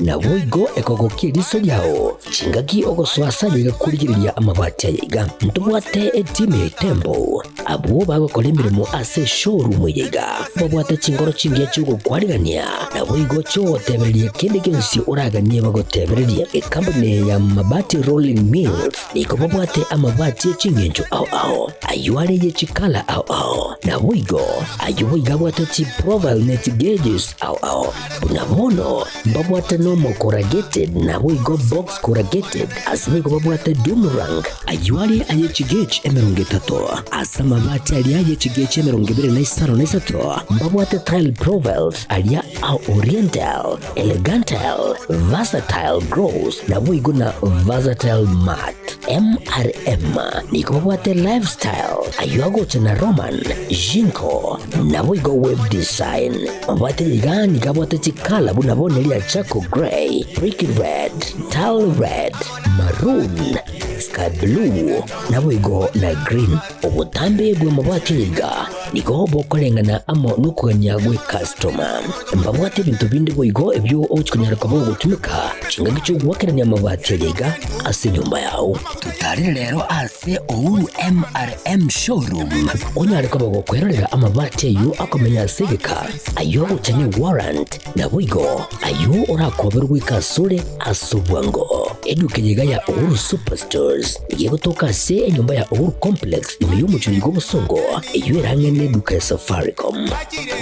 Naboigo ekogokia eriso riao chingaki ogosoa ase ayaiga korigereria amabati ayaiga. Ntobwate etimu ya Itembo, abwo bagokora emeremo ase eshowroom eye iga. Babwate chinkoro chingiya chi'ogokwarigania, naboigo chi'ogotebereria kende gionsi oraganie bagotebererie. Ekampuni eye ya Mabati Rolling Mills nigo babwate amabati e ching'encho ao ao, ayio are ye chikala ao ao, naboigo ayio boigo abwate chiprofile ne chigauges ao ao. Buna bono mbabwate nomo corrugated naboigo box corrugated, ase boigo babwate doom rank, ayio are aye chigauge 30, ase amabati aria aye chigauge 23, mbabwate tile profiles aria a oriental, elegantal, versatile gloss naboigo na versatile matte. MRM nigo babwate lifestyle, ayio agocha na Roman, Jinko, naboigo web design. Mabwate iga nigo abwate chikala buna bono eria charcoal grey, brick red, tile red, maroon, sky blue, naboigo na green. Obotambe bw'amabwate iga nigo bokoreng'ana amo nokogania gw'ekastoma. Mbabwate ebinto binde boigo ebio ogochia konyara koba ogotumeka chingaki chi'ogoakerania amabati aya iga ase enyomba yao. Totarere rero ase Uhuru MRM Showroom onyare koba gokwerorera amabati ayio akomenya ase egeka, ayio agocha ne warrant, naboigo ayio orakoberwe goika asore ase obwango. Eduka eye iga ya Uhuru Superstores nigo egotoka ase enyomba ya Uhuru Complex ime y'omochie oiga obosongo, eyio ere ang'e neduka ya Safaricom.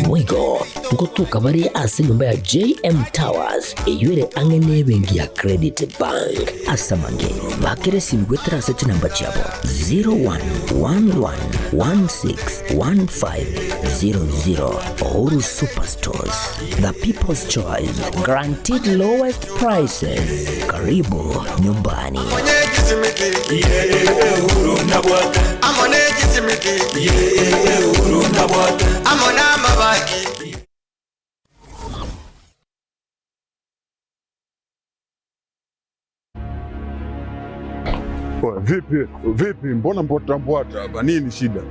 Boigo ngotoka bare ase enyomba ya JM Towers eyio ere ang'e nebenki ya Credit Bank. Ase amange, bakera esimi goetera ase chinamba chiabo 0111161500. Uhuru Superstores, the people's choice, guaranteed lowest prices. Karibu nyumbani. Oya, vipi vipi, mbona mbwata mbwata hapa? Nini shida?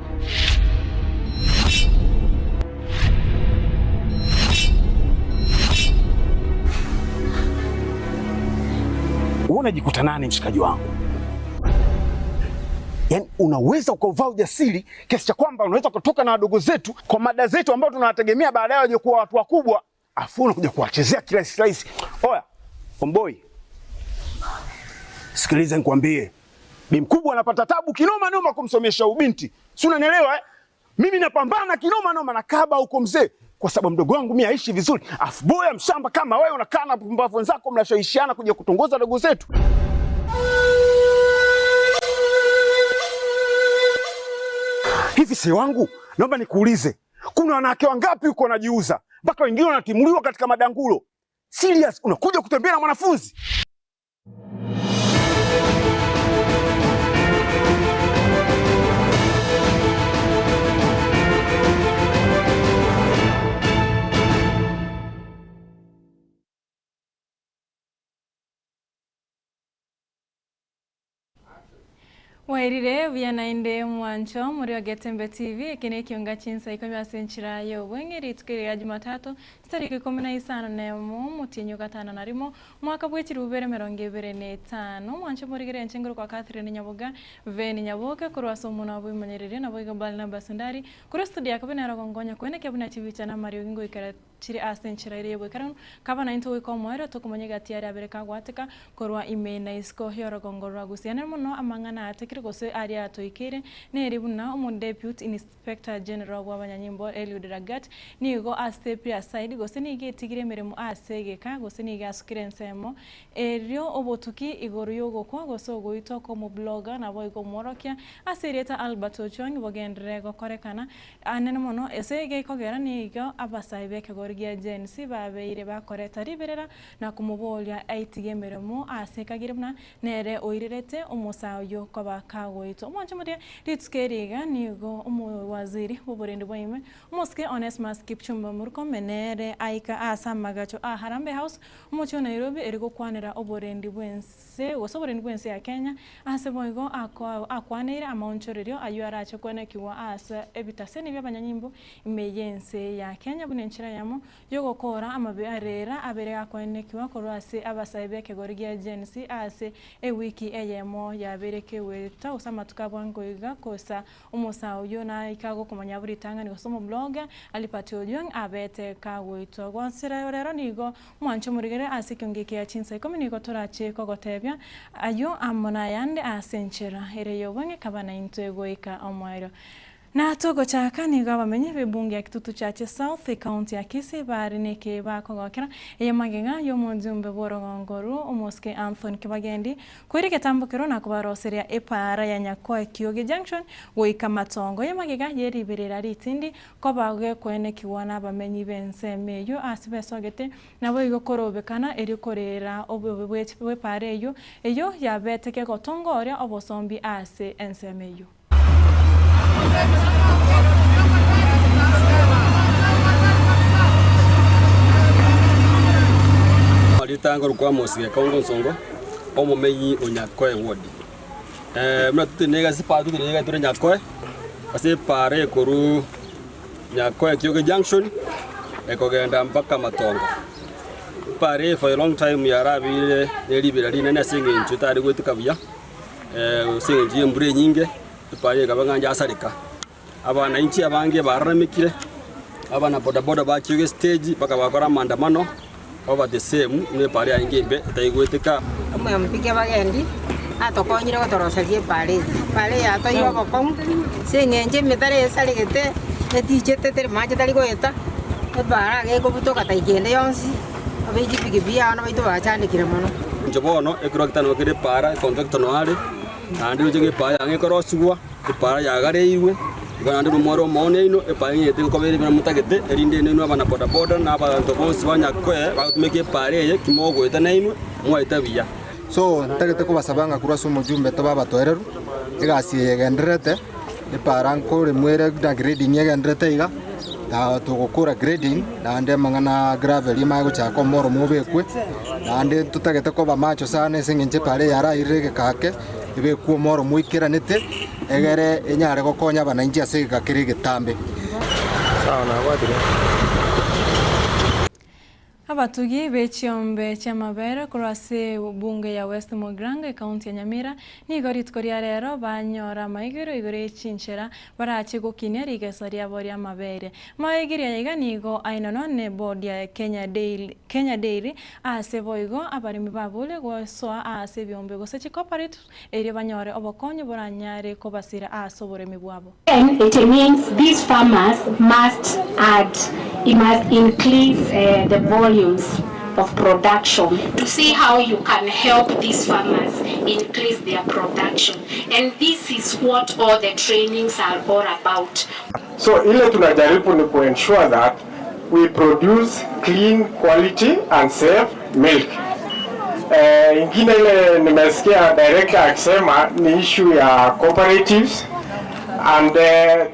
Wewe unajikuta nani mshikaji wangu? Yaani unaweza ukauvaa ujasiri kiasi cha kwamba unaweza kutoka na wadogo zetu kwa mada zetu ambao tunawategemea baadaye waje kuwa watu wakubwa, afu unakuja kuwachezea kirahisi rahisi. Oya, omboi, sikiliza nikwambie, bi mkubwa anapata tabu kinoma noma kumsomesha ubinti, si unanielewa eh? Mimi napambana kinoma noma na kaba huko mzee, kwa sababu mdogo wangu mimi aishi vizuri, afu boya mshamba kama wewe unakaa na pumbavu wenzako mnashawishiana kuja kutongoza dogo zetu. Hivi si wangu, naomba nikuulize, kuna wanawake wangapi huko wanajiuza mpaka wengine wanatimuliwa katika madangulo? Serious, unakuja kutembea na mwanafunzi? Wairire buya naende mwancho muri Ogetembe TV eke ne ekionga chinsa ikomi ase enchera ya obweng'e rituko eri ria Jumatatu chitariki ikomi na isano na emo omotienyi ogatano na rimo omwaka bwa echiribu ibere emerongo ebere na etano mwancho morigere enche ngoro kwa Catherine Nyaboga Veni Nyaboke korwa ase omonwa bw'oboimanyereria nabo igo Barnabas Ndari korwa estudio ya kabere nero gonkonya koeneka buna chibicha na amariogi ngoikera chire ase enchera ere y'oboikeranu kaba naintwe goika omoerio tokomanya egati aria abere kagwateka korwa ime na isiko y'orogongo rwa Gusii. Ane mono amang'ana atekire gose aria atoikeire neri buna omodeputy inspector general bw'abanyanyimbo Eliud Lagat nigo astepire aside gose nigo etigire emeremo ase egeka gose nigo asukire ensemo erio obotuki igoro y'ogokwa gose ogoitwa kwa omoblogger naboigo omworokia ase erieta Albert Ojwang bogenderere gokorekana Anene mono ase gekogera nigo abasae b'ekegori gia Gen Z babeire bakoreta riberera na komoboria aitige emeremo ase ekagire buna nere oirerete omosae oyio koba kagoitwa. Omwancho moria rituko eri iga nigo omowaziri bw'oborendi bwa ime omosike Onesmus Kipchumba Murkomen nere aika ase amagacho a Harambee House omochie o Nairobi eri gokwanera oborendi bw'ense gose oborendi bw'ense ya Kenya Ase boigo akwaneire amaonchorerio ayio arache kwenekigwa ase ebitaseni bi'abanyanyimbo ime y'ense ya Kenya buna enchera eyemo. eyemo yogokora amaberera abere gakoenekiwa korwa ase abasae b'ekegori gia Gen Z ase ewiki eyemo yabeire kegweta gose amatuko a bwango iga kosa omosae oyio naika gokomanya buna ritang'ani gose omobloga Alipati Ojwang abete kagoitwa. Gonsera rero nigo mwanche omorigere ase ekiongo eke ya chinsa ikomi nigo torache kogotebia ayio amo nayande ase enchera ere y'obong'e kaba naintwe goika omoerio. Na togochaka nigo abamenyi b'ebunge ya Kitutu Chache South, ecounty ya Kisii bare neke bakogokera eye magega y'omojumbe bw'orogongo rwo omosike Anthony Kibagendi koira egetambokero na kobaroseria epaara ya Nyakoe Kioge Junction goika Matongo eye magega ye riberera ritindi koba gekoenekigwa nabamenyi b'ensemo eyio ase besogete naboigo korobekana erio korera obobe bw'epaara eyio eyio yabete kegotongoria obosombi ase ensemo eyio. Ritango rokwa Amos Gekongo Nsongo, omomenyi o Nyakoe ward. Buna totiri ase epara totiri iga tore Nyakoe, ase epara ekorwa Nyakoe Kioge Junction, ekogenda mpaka Matongo. Epara eye for a long time yarabeire ne ribera rinene ase eng'encho etari goeteka buya. Ase engencho y'embura enyinge, epara ekaba ng'a yasareka. Abananchi abange bararamekire, abana bodaboda bachire estage mpaka bakora amaandamano, over the same buna epara yarenge embe etaigweteka. Omwamopiki abagendi atokonyire gotoroseria epara eye. Epara eye yatoeire obokong'u ase eng'encho emetaro esaregete, etichete teri mache tari goeta, epara iga ekobutoka taika ende yonsi. Abe chipikipiki abana baito bachandekire mono. Inche bono ekero getano kere epaara, econtractor noyo are, naende roche ng'a epaara yang'e ekorosigwa, epaara yagareirwe, igo naende nomware omooni oino, epaara eng'ete ngokoba ere buna motagete, erinde inwe abana bodaboda na abanto bonsi ba Nyakoe bagotumeka epaara eye, ki mogoeta nainwe, mwaeta buya. So ntagete kobasaba ng'a korwa ase omojumbe tobe abatoereru, egasi eye egendererete, epara nkoremwa ere na grading egendererete iga, na togokora grading naende amang'ana gravel emanye gochaka omoro obekwe, naende totagete koba macho sana ase eng'encho epara eye yarairire egeka ake, ebekwe omoro moikeranete, egere enyare gokonya abananchi ase egeka kere egetambe. Sawa nabwatire. Abatugi b'echiombe chi'amabere korwa ase bunge ya West Mugirango ekaunti ya Nyamira nigo rituko ria rero banyora amaigero igoro y'echinchera barache gokinia rigesa riabo ria amabere. Maigeri aya iga nigo ainanwa ne board ya Kenya Dairy, Kenya Dairy ase boigo abaremi babure gosoa ase ebiombe gose chicooperative erio banyore obokonyi boranyare kobasira ase oboremi bwabo. Then it means these farmers must add, it must increase the volumes of production to see how you can help these farmers increase their production. And this is what all the trainings are all about. So ile tunajaribu ni kuensure that we produce clean quality and safe milk. Ingine ile nimesikia director akisema ni issue ya cooperatives and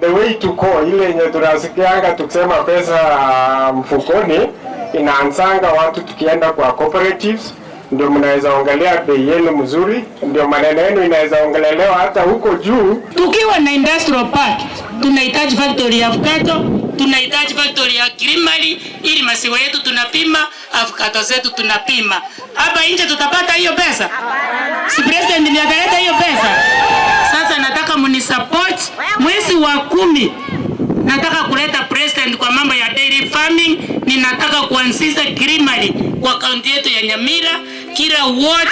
the way to go, ile yenye tunasikianga tukisema pesa mfukoni inaanzanga watu tukienda kwa cooperatives, ndio mnaweza ongelea bei yenu mzuri, ndio maneno yenu inaweza ongelelewa hata huko juu. Tukiwa na industrial park, tunahitaji factory ya avocado, tunahitaji factory ya creamery, ili maziwa yetu tunapima, avocado zetu tunapima. Hapa nje tutapata hiyo pesa? Si president ndiye ataleta hiyo pesa? Sasa nataka mnisupport mwezi wa 10 nataka kuleta president kwa mambo ya dairy farming. Ninataka kuanzisha creamery kwa kaunti yetu ya Nyamira, kila ward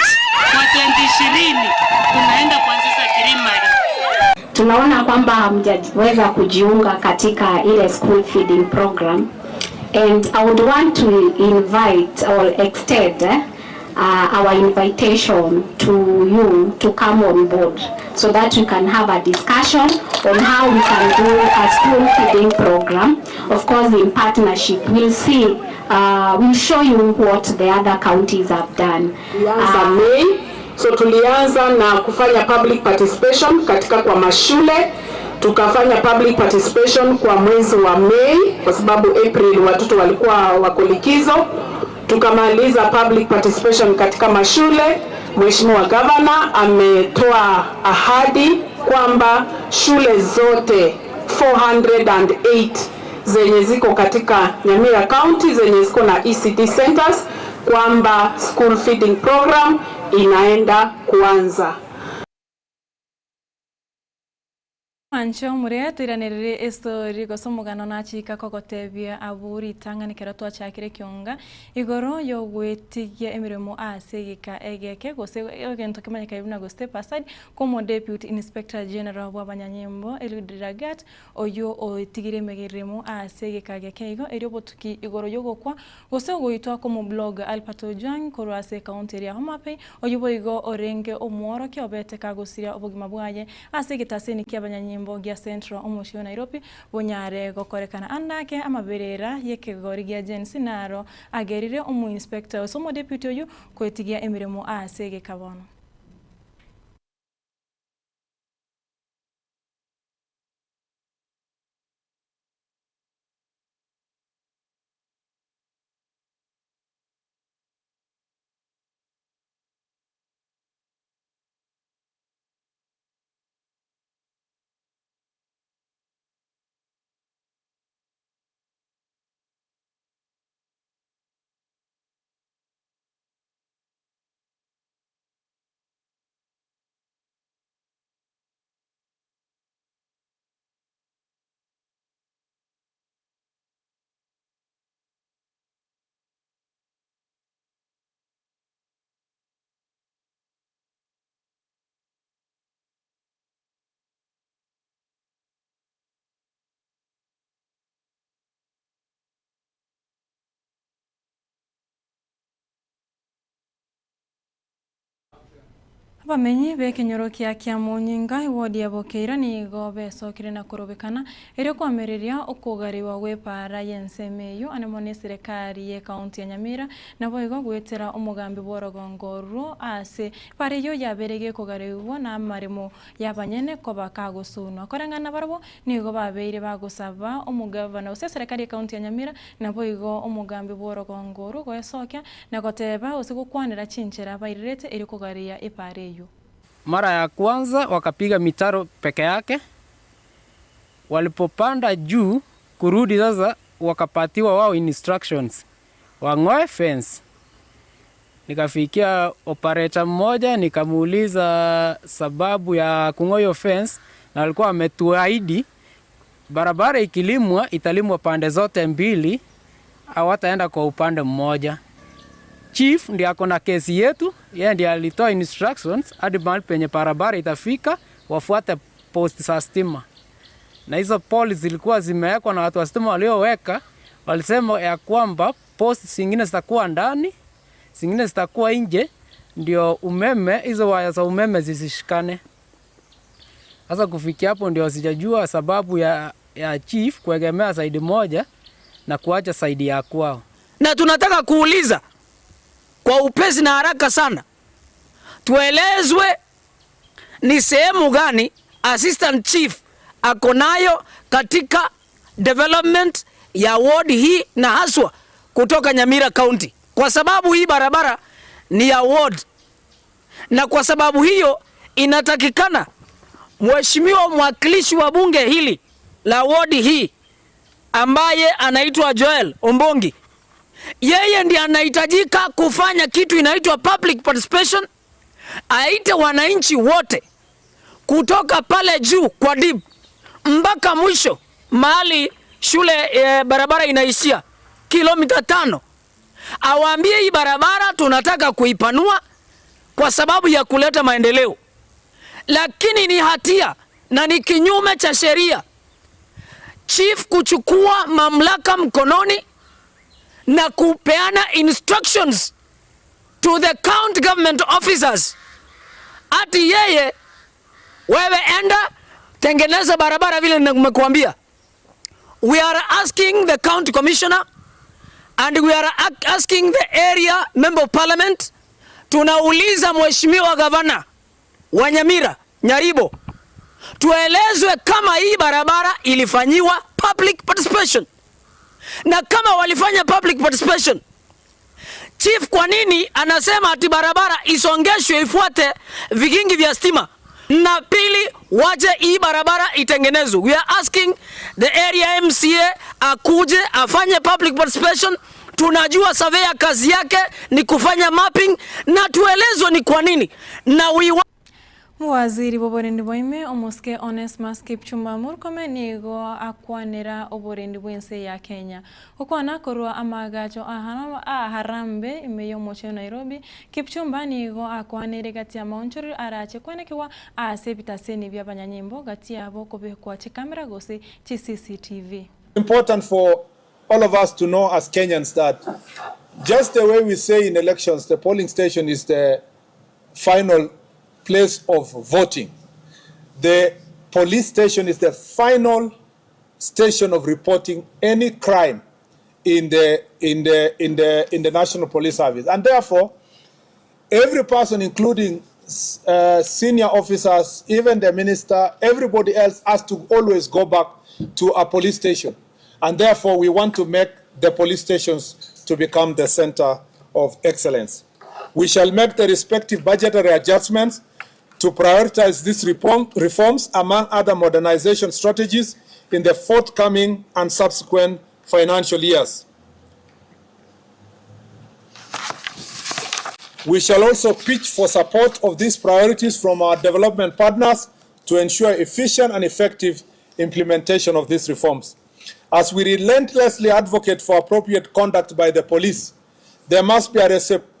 kwa 2020 tunaenda kuanzisha creamery. Tunaona kwamba hamjaweza kujiunga katika ile school feeding program, and I would want to invite or extend our invitation to you to come on board so that we can have a discussion on how we can do a school feeding program, of course in partnership. We'll see, we'll show you what the other counties have done. Tulianza Mei, so tulianza na kufanya public participation katika kwa mashule, tukafanya public participation kwa mwezi wa Mei kwa sababu April watoto walikuwa wako likizo. Tukamaliza public participation katika mashule. Mheshimiwa Governor ametoa ahadi kwamba shule zote 408 zenye ziko katika Nyamira County zenye ziko na ECD centers kwamba school feeding program inaenda kuanza. Mwanche omore toiranerere estori gose omogano nachika kogotebia abwo ritang'ani ekero twachakire ekionga igoro yogwetigia emeremo ase egeka egeke gose egento kemanyekaine buna go step aside kwa omodeputy inspector general bw'abanyanyimbo Eliud Lagat Oyio oetigire emegeremo ase egeka geke igo, erio obotuki igoro y'ogokwa gose ogoitwa kw'omoblogger Albert Ojwang korwa ase ekaunti eria ya Homabay, oyio boigo orenge omworokia obete kagosiria obogima bwaye ase egetaseni ki'abanyanyimbo gia Central omochie o Nairobi bonyare gokorekana ande ake amaberera y'ekegori gia Gen Z naro agerire omoinspector gose omodeputy oyio koetigia emeremo ase egeka bono. Abamenyi b'ekenyoro kia Kiamunyinga, ewodi ya Bokeira nigo besokire na korobekana erio koamereria okogariwa gw'epaara y'ensemo eyio ane mono eserekari y'ecounty ya Nyamira naboigo goetera omogambi bw'orogongo orwo ase epaara eyio yabeire gekogarigwa na amaremo y'abanyene koba kagosunwa. Koreng'ana nabarabwo nigo babeire bagosaba omogavana gose eserekari y'ecounty ya Nyamira Naboigo omogambi bw'orogongo orwo goesokia, na goteeba, gose gokwanera chinchera bairerete erio kogaria epaara eyio. Mara ya kwanza wakapiga mitaro peke yake, walipopanda juu kurudi sasa wakapatiwa wao instructions wang'oe fence. Nikafikia operator mmoja nikamuuliza sababu ya kung'oa hiyo fence, na alikuwa ametuahidi barabara ikilimwa italimwa pande zote mbili, hawataenda kwa upande mmoja. Chief ndiye ako na kesi yetu, yeye ndiye alitoa instructions hadi mahali penye barabara itafika wafuate post za stima, na hizo poles zilikuwa zimewekwa na watu wa stima walioweka, walisema ya kwamba post zingine zitakuwa ndani, zingine zitakuwa nje, ndio umeme hizo waya za umeme zisishikane. Sasa kufikia hapo ndio sijajua sababu ya, ya chief kuegemea saidi moja na kuacha saidi ya kwao. Na tunataka kuuliza kwa upesi na haraka sana, tuelezwe ni sehemu gani assistant chief ako nayo katika development ya ward hii na haswa kutoka Nyamira County, kwa sababu hii barabara ni ya ward, na kwa sababu hiyo inatakikana mheshimiwa mwakilishi wa bunge hili la ward hii ambaye anaitwa Joel Ombongi, yeye ndiye anahitajika kufanya kitu inaitwa public participation, aite wananchi wote kutoka pale juu kwa dip mpaka mwisho mahali shule e, barabara inaishia kilomita tano, awaambie hii barabara tunataka kuipanua kwa sababu ya kuleta maendeleo, lakini ni hatia na ni kinyume cha sheria chief kuchukua mamlaka mkononi na kupeana instructions to the county government officers ati yeye, wewe enda tengeneza barabara vile nimekuambia. We are asking the county commissioner and we are asking the area member of parliament, tunauliza mheshimiwa gavana wa Nyamira Nyaribo, tuelezwe kama hii barabara ilifanyiwa public participation, na kama walifanya public participation, chief kwa nini anasema ati barabara isongeshwe ifuate vigingi vya stima? Na pili wache hii barabara itengenezwe. We are asking the area MCA akuje afanye public participation. Tunajua surveyor kazi yake ni kufanya mapping na tuelezwe ni kwa nini na we Omowaziri bw'oborendi bwa ime, omosike Onesmus Kipchumba Murkomen nigo akwanera oborendi bw'ense ya Kenya. Gokwana korwa amaagacho a Harambee ime y'omochie o Nairobi, Kipchumba nigo akwaneire gati y'amaonchorero arache kwenekigwa ase ebitaseni bi'abanyanyimbo gati yabo okobekwa chikamera gose chi CCTV. Important for all of us to know as Kenyans that just the way we say in elections, the polling station is the final place of voting. The police station is the final station of reporting any crime in the, in the, in the, in the National Police Service. And therefore, every person, including senior officers, even the minister, everybody else has to always go back to a police station. And therefore, we want to make the police stations to become the center of excellence. We shall make the respective budgetary adjustments to prioritize these reforms, among other modernization strategies, in the forthcoming and subsequent financial years. We shall also pitch for support of these priorities from our development partners to ensure efficient and effective implementation of these reforms. As we relentlessly advocate for appropriate conduct by the police, there must be a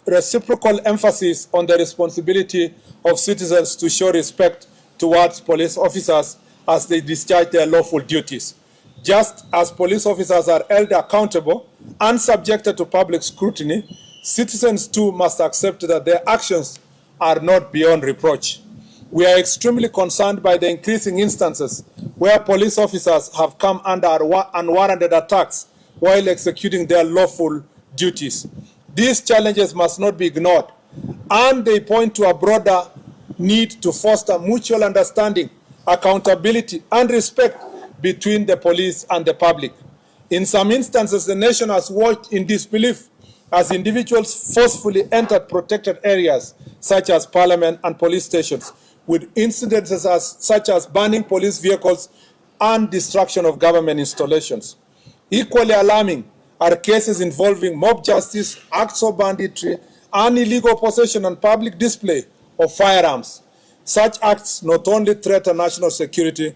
reciprocal emphasis on the responsibility of citizens to show respect towards police officers as they discharge their lawful duties. Just as police officers are held accountable and subjected to public scrutiny, citizens too must accept that their actions are not beyond reproach. We are extremely concerned by the increasing instances where police officers have come under unwarranted attacks while executing their lawful duties. These challenges must not be ignored, and they point to a broader need to foster mutual understanding, accountability, and respect between the police and the public. In some instances, the nation has watched in disbelief as individuals forcefully entered protected areas such as parliament and police stations, with incidences such as burning police vehicles and destruction of government installations. Equally alarming are cases involving mob justice, acts of banditry, and illegal possession and public display of firearms. Such acts not only threaten national security,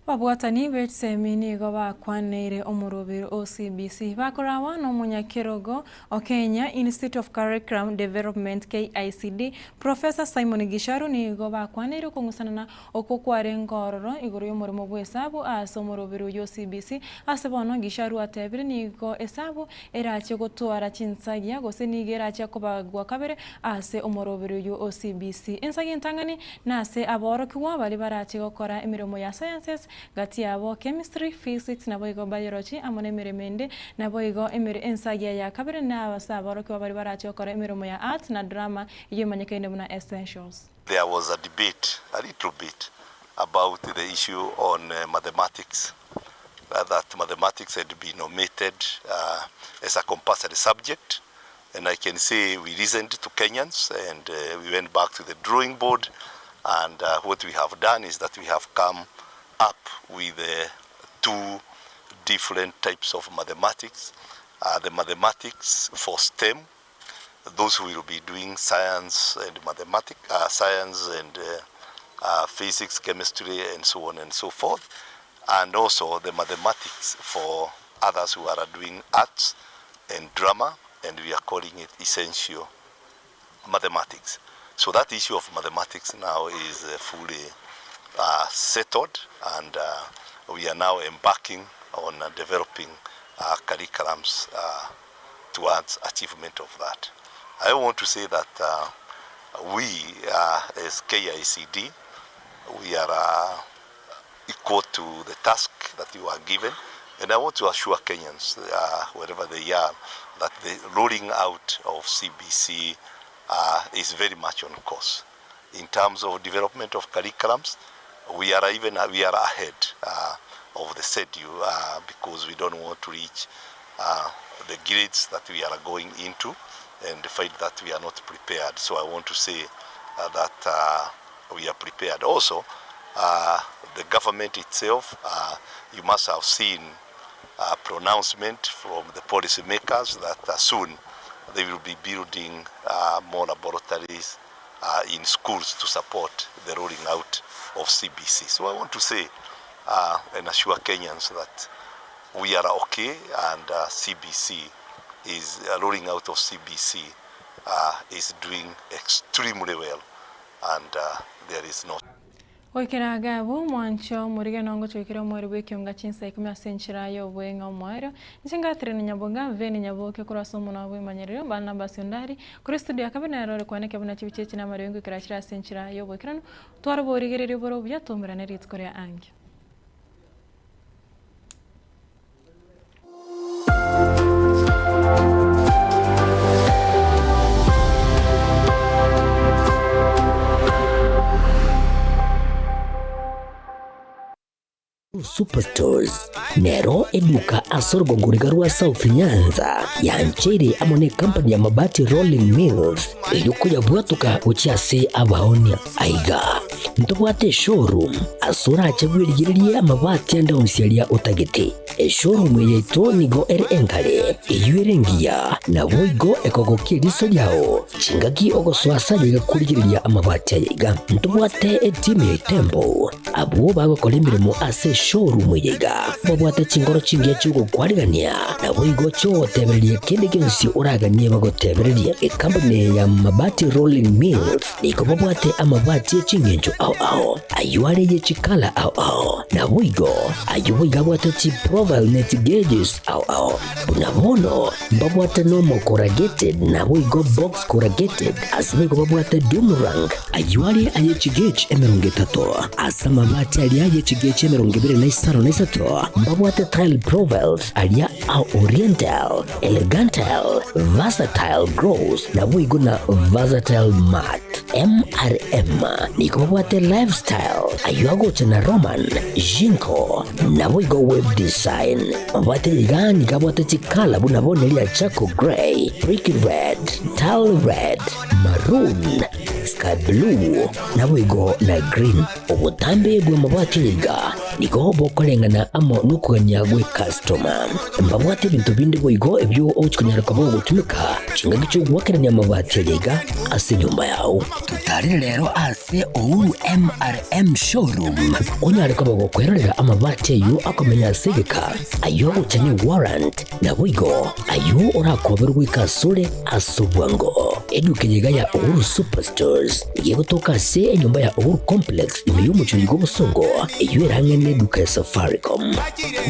Ababwatani be chisemi nigo bakwaneire omorobero o CBC bakorawa nomonyakerogo o Kenya Institute of Curriculum Development, KICD, Professor Simon Gicharu nigo bakwaneire okong'usanana okwo kwarenge ororo igoro y'omoremo bw'esabu ase omorobero oyio o CBC. Ase bono Gicharu atebire nigo esabu erache gotwara chinsagia gose nigo erache kobagwa kabere ase omorobero oyio o CBC. Ensagia entang'ani nase aborokigwa baria barache gokora emeremo ya Sciences gati yabo Chemistry, Physics naboigo Biology amo nemeremo ende naboigo emere ensagia ya kabere nase aborokigwa baria barache gokora emeremo ya Arts na Drama eyio emanyekaine buna Essentials. There was a debate, a little bit, about the issue on mathematics, that mathematics had been omitted as a compulsory subject. And I can say we listened to Kenyans and we went back to the drawing board. And what we have done is that we have come up with two different types of mathematics. The mathematics for STEM, those who will be doing science and mathematics, science and physics, chemistry, and so on and so forth, and also the mathematics for others who are doing arts and drama, and we are calling it essential mathematics. So that issue of mathematics now is fully settled, and we are now embarking on developing curriculums towards achievement of that. I want to say that we as KICD, we are equal to the task that you are given, and I want to assure Kenyans, wherever they are, that the rolling out of CBC is very much on course. In terms of development of curriculums, we are even we are ahead of the schedule because we don't want to reach the grades that we are going into and find that we are not prepared. So I want to say that we are prepared. Also, uh, the government itself, uh, you must have seen a pronouncement from the policymakers that uh, soon they will be building uh, more laboratories uh, in schools to support the rolling out of CBC. So I want to say uh, and assure Kenyans that we are okay and uh, CBC is uh, rolling out of CBC uh, is doing extremely well and uh, there is no Goikera agabu mwancho morige nongo choikere omweri bw'ekionga chinsa ikumi ase enchera ya obweng'a omwero inche ngaterena nyaboga veni nyaboke korwa ase omonwa bw'emanyerero Barnabas Ondari kore studio ya kabere nero ore kwaneke buna chibicha echi na amariogo goikera chire ase enchera ya oboikeranu tware oborigereria bore obuya twaumerane rituko ria ange. Superstores nero eduka ase orogongo riga rwa South Nyanza yancheire amo ne company ya Mabati Rolling Mills erio koyabwatoka gochia ase abaonia. Aiga ntobwate eshowroom ase orache bwerigererie amabati ande onsi aria otagete. Eshowroom eye yaito nigo ere enkare, eyio ere engiya, naboigo ekogokia eriso riao chingaki ogosoa ase aye iga korigereria amabati aya iga. Ntobwate etimu ya Itembo abwo bagokora emeremo ase eshowroom eye iga babwate chingoro chingiya chi'ogokwarigania naboigo chi'ogotebereria kende gionsi oraganie bagotebererie. Ecompany eye ya Mabati Rolling Mills nigo babwate amabati ye ching'encho ao ao, ayio are ye chikala ao ao, naboigo ayio boigo abwate chiprofile ne chigeges ao ao. Buna bono mbabwate normal corrugated naboigo box corrugated, ase boigo babwate doom rank, ayio are aye chigauge 30, ase amabati aria aye chigauge 23, mbabwate tile profiles aria a oriental, elegantal, versatile gloss naboigo na versatile matte. MRM nigo babwate lifestyle, ayio agocha na Roman, Jinko, naboigo web design. Mabwate iga nigo abwate chikala buna bono eria charcoal grey, brick red, tile red, maroon, sky blue, naboigo na green. Obotambe bw'amabwate iga nigo bokoreng'ana amo nokogania gw'ecustoma. Mbabwate ebinto binde boigo ebio ogochi konyara koba ogotumeka chingaki chi'ogoakerania amabati aya iga ase enyomba yao. Totarire rero ase Uhuru MRM Showroom onyare koba gokwerorera amabati ayio akomenya ase egeka, ayio agocha ne warrant, naboigo ayio orakoberwe goika asore ase obwango. Eduka eye iga ya Uhuru Superstores nigo egotoka ase enyomba ya Uhuru Complex ime y'omochie oiga obosongo, eyio ere ang'e neduka ya Safaricom.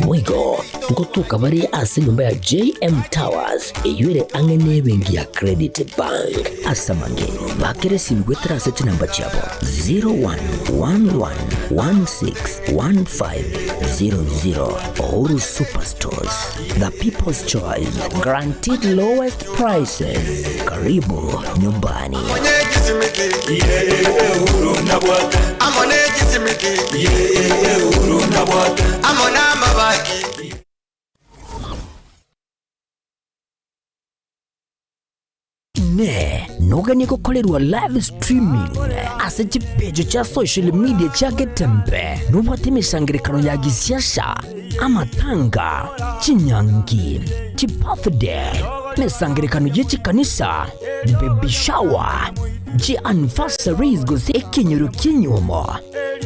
Boigo ngotoka bare ase enyomba ya JM Towers eyio ere ang'e nebenki ya Credit Bank. Ase amange, bakera esimi goetera ase chinamba chiabo 0111161500. Uhuru Superstores, the people's choice, guaranteed lowest prices. Karibu nyumbani. Inee! Noganie gokorerwa live streaming ase chipeji chia social media chia Getembe? Nobwate emesangererekano ya gisiasa, amatanga, chinyangi, chibirthday, emesangererekano ye chikanisa, baby shower, chianniversaries gose ekenyoro ki'enyuomo,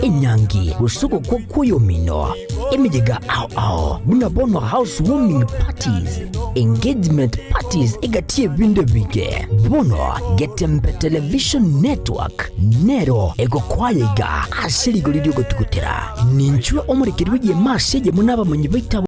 enyangi gose ogokwa kw'oyomino, emeyega ao ao buna bono house warming parties, engagement parties egati y'ebinto ebinge. Bono Getembe Television Network nero egokwaya iga ase rigori ri'ogotugutera. Ninchwe omorekeri bw'egeema ase eyemo n'abamanyi baito.